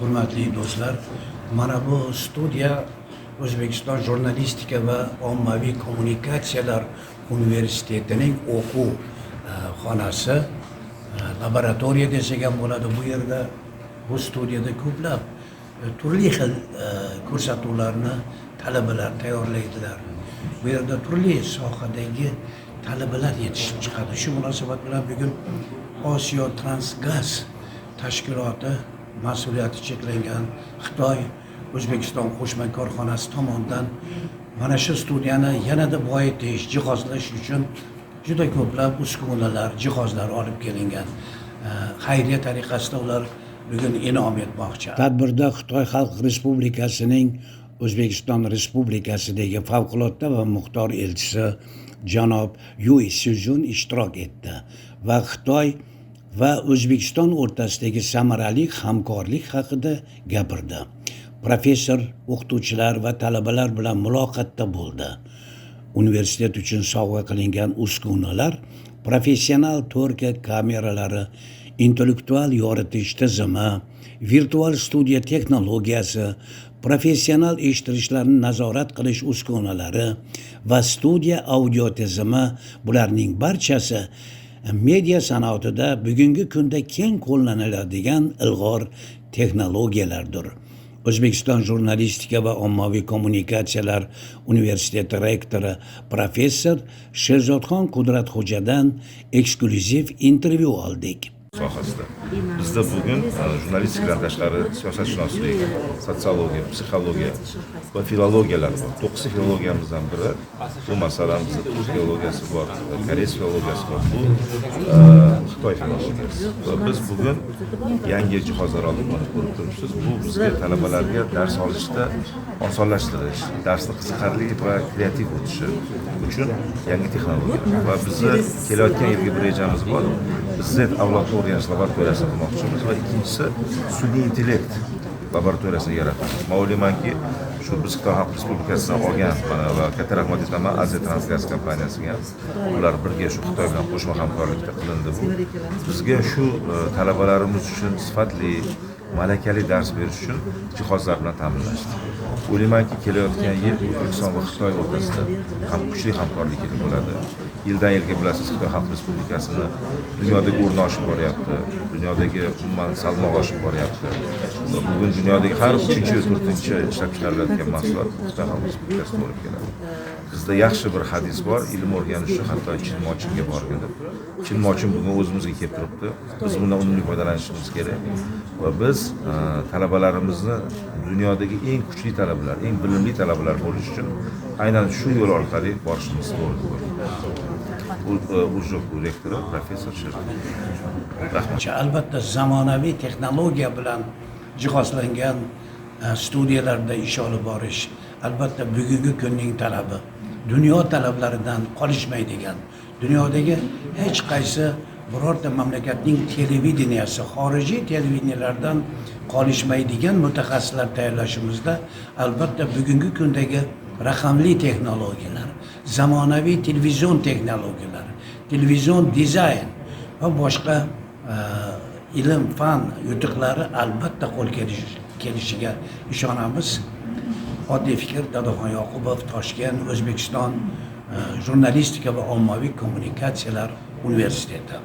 Hurmatli do'stlar, mana bu studiya O'zbekiston jurnalistika va ommaviy kommunikatsiyalar universitetining o'quv xonasi, laboratoriya desak ham bo'ladi. Bu yerda, bu studiyada ko'plab turli xil ko'rsatuvlarni talabalar tayyorlaydilar. Bu yerda turli sohadagi talabalar yetishib chiqadi. Shu munosabat bilan bugun Osiyo Transgaz tashkiloti mas'uliyati cheklangan Xitoy O'zbekiston qo'shma korxonasi tomonidan mana shu studiyani yanada boyitish, jihozlash uchun juda ko'plab uskunalar, jihozlar olib kelingan. Xayriya tariqasida ular bugun inom etmoqchi. Tadbirda Xitoy Xalq Respublikasining O'zbekiston Respublikasidagi favqulodda va muxtor elchisi janob Yuy Sijun ishtirok etdi va Xitoy va O'zbekiston o'rtasidagi samarali hamkorlik haqida gapirdi. Professor o'qituvchilar va talabalar bilan muloqotda bo'ldi. Universitet uchun sovg'a qilingan uskunalar professional 4K kameralari, intellektual yoritish tizimi, virtual studiya texnologiyasi, professional eshittirishlarni nazorat qilish uskunalari va studiya audio tizimi, bularning barchasi media sanoatida bugungi kunda keng qo'llaniladigan ilg'or texnologiyalardir. O'zbekiston jurnalistika va ommaviy kommunikatsiyalar universiteti rektori professor Sherzodxon Qudratxo'jadan eksklyuziv intervyu oldik. Sohasida bizda bugun jurnalistikadan tashqari siyosatshunoslik, sotsiologiya, psixologiya va filologiyalar bor. To'qqizta filologiyamizdan biri bu, masalan, bizda turk filologiyasi bor, koreys filologiyasi bor, bu xitoy filologiyasi. Va biz bugun yangi jihozlar oldik, mana ko'rib turibsiz. Bu bizga talabalarga dars olishda osonlashtirish, darsni qiziqarli va kreativ o'tishi uchun yangi texnologiyalar. Va bizni kelayotgan yilgi bir rejamiz bor: biz Z avlodni o'rganish laboratoriyasini qurmoqchimiz va ikkinchisi sun'iy intellekt laboratoriyasini yaratamiz. Man o'ylaymanki, shu biz Xitoy Xalq Respublikasidan olgan mana va katta rahmat aytaman Aziya Transgaz kompaniyasiga ham. Ular birga shu Xitoy bilan qo'shma hamkorlikda qilindi. Bu bizga shu talabalarimiz uchun sifatli, malakali dars berish uchun jihozlar bilan ta'minlashdi. O'ylaymanki, kelayotgan yil O'zbekiston va Xitoy o'rtasida ham kuchli hamkorlik yili bo'ladi. Yildan yilga, bilasiz, Xitoy Xalq Respublikasini dunyodagi o'rni oshib boryapti, dunyodagi umuman salmog'i oshib boryapti. Va bugun dunyodagi har uchinchi, to'rtinchi ishlab chiqarilayotgan mahsulot Xitoy Xalq Respublikasida bo'lib keladi. Bizda yaxshi bir hadis bor: "Ilm o'rganish uchun hatto Chin Mochinga borgin", deb. Chin Mochin bugun o'zimizga kelib turibdi. Biz bundan unumli foydalanishimiz kerak va biz talabalarimizni dunyodagi eng kuchli talabalar, eng bilimli talabalar bo'lishi uchun aynan shu yo'l orqali borishimiz to'g'ri deb o'ylayman. UJOK rektori professor Sherzod, rahmat. Albatta, zamonaviy texnologiya bilan jihozlangan studiyalarda ish olib borish, albatta, bugungi kunning talabi, dunyo talablaridan qolishmaydigan, dunyodagi hech qaysi birorta mamlakatning televideniyasi, xorijiy televideniyalardan qolishmaydigan mutaxassislar tayyorlashimizda, albatta, bugungi kundagi raqamli texnologiyalar, zamonaviy televizion texnologiyalar, televizion dizayn va boshqa ilm fan yutuqlari albatta qo'l kelishiga ishonamiz. Oddiy fikr. Dadoxon Yoqubov, Toshkent, O'zbekiston jurnalistika va ommaviy kommunikatsiyalar universiteti.